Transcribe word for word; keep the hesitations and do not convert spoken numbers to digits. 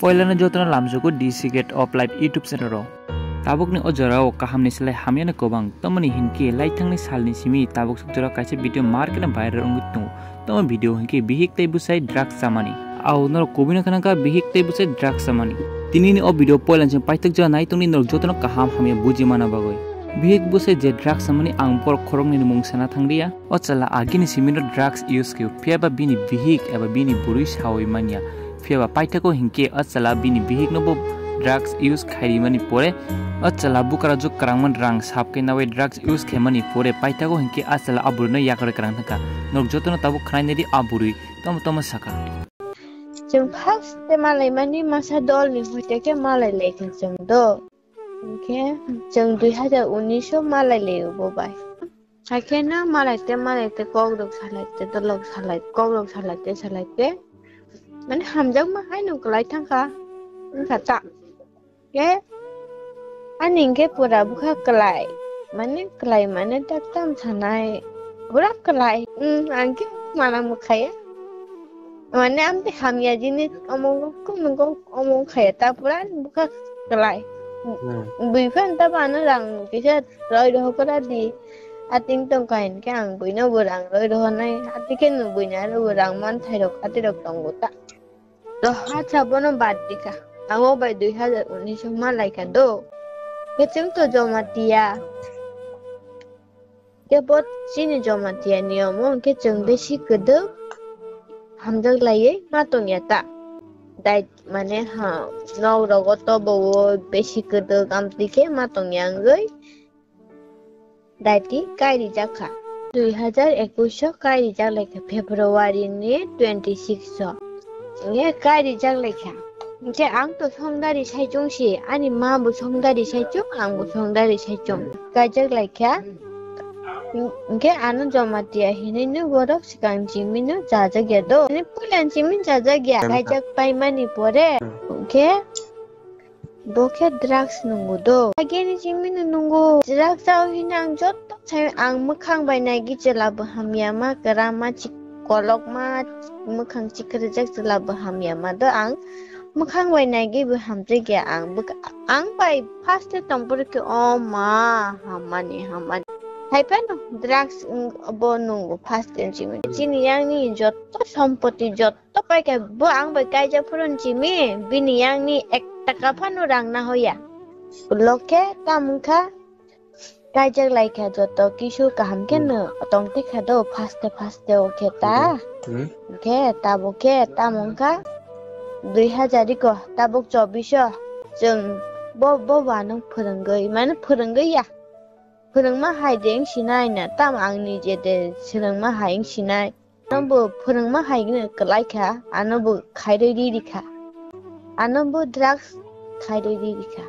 Poilano jotono lamsogo The Secret of Life YouTube channel o. Tabukni o jorao kahamni slai hamyano kwbang, tamoni hinkhe laithangni salni simi tabuk sukjora kaisa video market no viral wngwi tongo. Tamo video hinkhe bihik tei bwsai drugs chamani. Au norok kubui no khana kha bihik tei bwsai drugs chamani. Tinini o video poilan chwng paithak jora nai tongni norok jotono kaham hamya buji mana bagwi. Bihik bwsai je drugs chamani ang borok khoroknwi ni mung sana thangriya. O chwla agini simino drugs use khe, phiyaba bini bihik eba bini bwrwi sawi manya. Phiyaba paithakgo hinkhe o chwla bini bihikno bo drugs use khairimani pore, o chwla bukarajwk kwrangmani rang sap khe nawi drugs use khaimani pore paithakgo hinkhe a chwla a bwrwino yakarwi kwrang thangkha. Norok jotono tabuk khwnainai di a bwrwi tamo tamo sakha. Chwng first te malaimani masa dolni hoite khe malai laikha chwng do. Hinkhe chwng dui hazar unis o malai laio bo bai. Haikhe no malai te malai te kok rok salai te dolok salai kok rok salai te salai te mane hamjakma haino kwlai thangkha wngkha ta. Khe ani hinkhe pura bwkha kwlai mane kwlai mane tak tam sanai pura kwlai. Ang khe mana mwkhaya. Mane amtwi hamya jinis omo kok nungkok omo khaya ta pura bwkha kwlai. Hmm. Bui phan ta bana rang kisa roi rohokra di. Ating tong kain khe ang buino bo rang roi rohonai. Ati khe no buina ro bo rang man thai rok ati rok tongo ta. Roha cha bono bad dikha. Amo bai dui hazar unis o ma laikha do. Khe chwng to joma tiya. Khe bo chini joma tiya niyomo hwnkhe chwng besi kwdwk hamjak laiwi ma tongya ta. Dai mane ha nok rogo tobo o besi kwdwk amtwi khe ma tongya wngwi daiti kai rijak kha. Dui hazar ekush o kai rijak lai kha February ni twenty six o. Hwnkhe kai rijak lai kha. Hwnkhe ang to songdari saichung si, ani ma bo songdari saichung, ang bo songdari saichung. Kaijak lai kha. Hwnkhe ano joma tiya hinwi no borok swkang chimino chajak ya do. Ani puila chimi chajak ya. Kaijak paimani pore. Hwnkhe bo khe drugs nungo do. Ageni chimino nungo. Drugs chao hinwi ang jotto sai ang mwkhang bai naigwi chwla bo hamya ma, kwrama chik kolokma, mwkhang chikrajak chwla bo hamya ma do ang mwkhang bai naigwi bo hamjakya ang bwkha, ang bai first e tongphuru khe o ma hammani hammani. Haiphano drugs wng-, bo nungo first e chini, chini yang ni jotto sompoti jotto paikha bo ang bai kaijak phuru chimi bini yang ni ek taka phano rang na hoya. Ulo khe tamo wngkha kaijak lai kha joto kisu kaham khe no tong tikha do first e first e o khe ta. Hmm. Khe tabo khe tamo wngkha dui hazar iko tabuk chobbish o chwng bo, bo ba no phwrwngwi mane phwrwngwi ya. Phwrwngma hai de wng sinai na tamo ang nije de swrwngma hai wng sinai. Ano bo phwrwngma hai no kwlai kha, ano bo khairwi ri ri kha. Ano bo drugs khairwi ri ri kha.